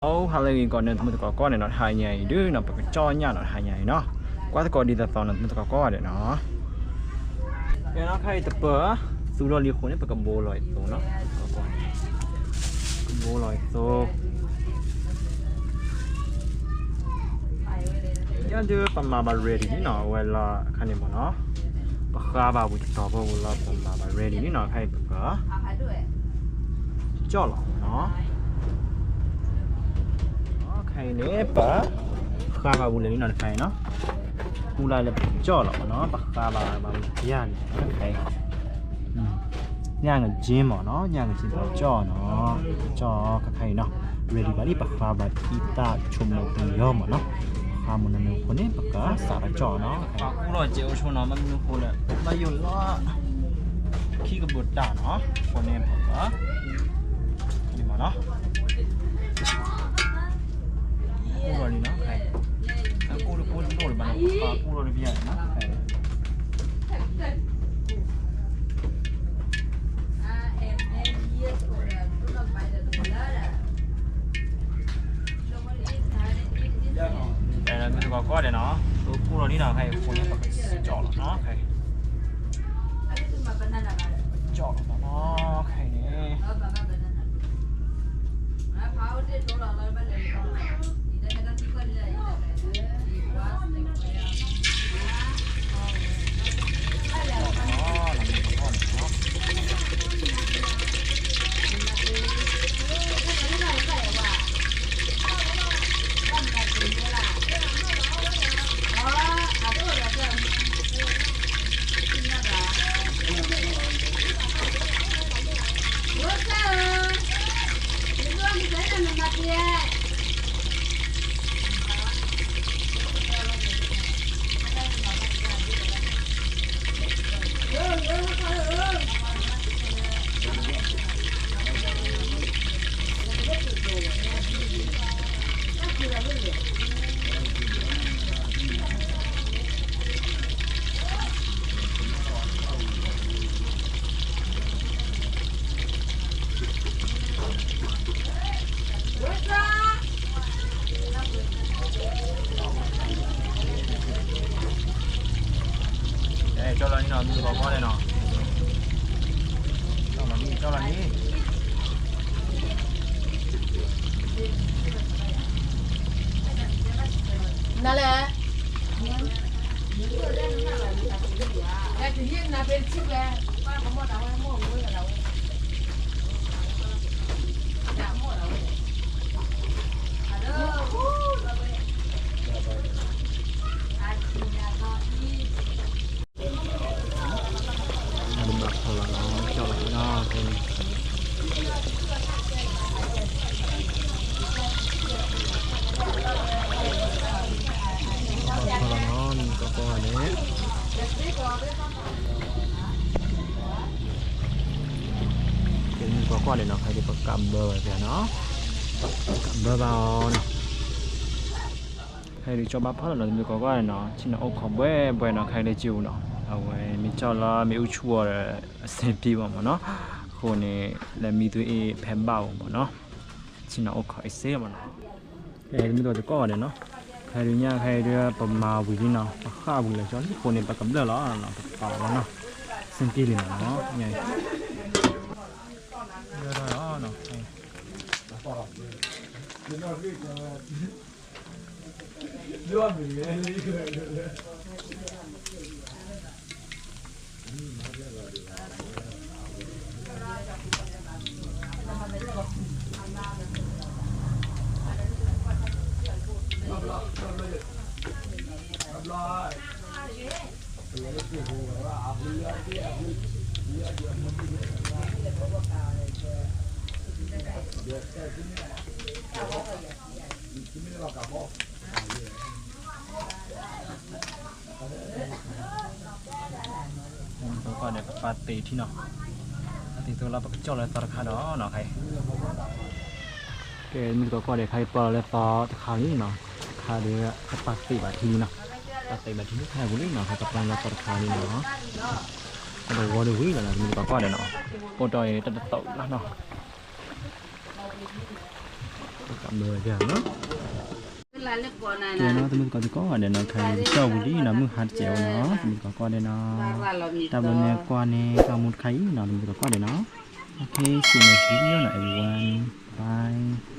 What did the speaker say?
အိ ဟါလၢအဂ့ၤကီးန့ၣ် သမုၢ်သကိးကိးဂၤဒဲးနီၤ, တဟါညါအံၤဒုးနီၤ ပကကၠီၣ်ညၣ်နီၤ, တဟါညါအံၤနီၤ, ကွၢ်သကိးဒ်သိးသိးနီၤ သမုၢ်သကိးကိးဂၤဒဲးနီၤ. ကဲနီၤ ခဲအံၤတပၢၢ် သူလီၤလံအဃိန့ၣ် ပကဘိလီၤအံၤသိနီၤ, ကဘိလီၤအံၤသိ ယဒုးပမၤဘၣ် ready လံနီၤ, အဝဲလီၤခါန့ၣ်မ့ၢ်နီၤ, ပဃါဘၣ်ဝံၤတတီၤဖိလီၤ ပမၤဘၣ် ready လံနီၤ, ခဲအံၤပက ကၠီၣ်လီၤနီၤ. ခဲအံၤန့ၣ် ပဃါဘၣ်ဝံၤလံနီၤ တခါအံၤနီၤ, ကူလၢ်လၢပကကၠီၣ်လီၤမ့ၢ်နီၤ, ပဃါဘၣ်ဘၣ်ဝံၤတပျၢ်န့ၣ် ခဲအံၤ ညၣ်ကက့မ့ၢ်နီၤ, ညၣ်ကက့ပကကၠီၣ်နီၤ, ကၠီၣ်ခါခဲအံၤနီၤ, ready ဘၣ်လံ ပဃါဘၣ်ခံသၣ်ဆိကမိၣ်ပယီၤမ့ၢ်နီၤ, ပဃါမ့ၢ်နီၤမ့ၢ်အဃိန့ၣ် ပကစးထီၣ်ကၠီၣ်နီၤ, ပှၤကူလီၤကဲအိၣ်ဆိနီၤ, ဘၣ်မနုၤအဃိလဲၣ် ဘၣ်ယိၣ်လီၤ ခံကဘိးတၢ်နီၤ, အဃိန့ၣ်ပက မ့ၢ်နီၤ ကူလီၤလံနီၤ, အကူတကူတလိၣ်လၢၤဘၣ်နီၤ, ပှၤကူလီၤတပျၢ်နီၤ. မုၢ်သကိးကိးဂၤဒဲးနီၤ, ပကူလီၤလံနီၤ, ခဲအံၤအဃိန့ၣ် ပကကၠီၣ်လီၤနီၤ, ခဲအံၤ ကၠီၣ်လီၤနီၤ, ခဲအံၤန့ၣ် ကၠီလီၤန့ၣ်နီၤ, မုၢ်သကိးကိးဂၤဒဲးနီၤ, ကၠီလီၤန့ၣ်, ကၠီလီၤန့ၣ်. နလဲၣ်. ကဲ မုၢ်သကိးကိးဂၤဒဲးနီၤ, ခဲအံၤပကးဘၢဘၣ်နီၤ, ကးဘၢဘၣ်အီၤနီၤ. ခဲအံၤဒုးကၠီဘၣ်ဖၢလီၤနီၤ, မုၢ်သကိးကိးဂၤဒဲးနီၤ, ဆ့ၣ်နီၤအိၣ်ခိးဘှဲဘှဲနီၤ, ခဲအံၤလၢကၠိနီၤ, အဝဲမ့ၢ်ကၠီလၢမ့ၣ်အူဆူၣ်အီၤဒီး အဆင်ပြေဘၣ်မ့ၢ်နီၤ, အဃိန့ၣ် လၢမံသူအ့ၣ်ဖဲဘၣ်အိၣ်မ့ၢ်နီၤ, ဆ့ၣ်နီၤအိၣ်ခိးအ့ၣ်စ့မ့ၢ်နီၤ. ကဲ မုၢ်သကိးကိးဂၤဒဲးနီၤ, ခဲအံၤဒုးညၣ်ခဲအံၤဒုး ပမၤဝံၤလံနီၤ, ပဃၣ်ဝံၤလၢာ်ကၠီလံအဃိန့ၣ် ပကဘျၢၣ်လီၤနီၤ, ပပာ်လီၤနီၤ, ဆင်ပြေလံနီၤ, ညၣ်အံၤ ဘျၢၣ်ထီၣ်လီၤနီၤ. မုၢ်သကိးကိးဂၤဒဲး ပပာ်သ့ၣ်ထံနီၤ, ပာ်သ့ၣ်သိလီၤ ပကကၠီၣ်လၢသီတခါဒီးနီၤ, ခဲအံၤ ကဲ မုၢ်သကိးကိးဂၤဒဲး ခဲအံၤပာ်လီၤလၢသီတခါလံနီၤ, တခါဒီး ပပာ်သ့ၣ်ဘၣ်ထံလံနီၤ, ပာ်သ့ၣ်ဘၣ်ထံလံ ခဲအံၤဝံၤလံနီၤ, ခဲအံၤပာ်လီၤလၢသီတခါလံနီၤ, တဂီၤဒုးဝံၤလီၤနီၤ မုၢ်သကိးကိးဂၤဒဲးနီၤ, အိၣ်တီၢ်အံၤတၢ်တတီၢ်လီၤနီၤ. ကဘျီဝဲဒၣ်နီၤ, ကဲနီၤ သမုၢ်သကိးသကိးဒဲးနီၤ, ခဲအံၤကတီၢ်ဝံၤလံနီၤ, မုၢ်ဟါတစဲးဝဲနီၤ, သမုၢ်သကိးသကိးဒဲးနီၤ, တၢ်ဘျီန့ၣ်ကွၢ်န့ၣ် တၢ်မူတခါအံၤနီၤ, သမုၢ်သကိးသကိးဒဲးနီၤ, okay, see you next video နီၤ, everyone, bye.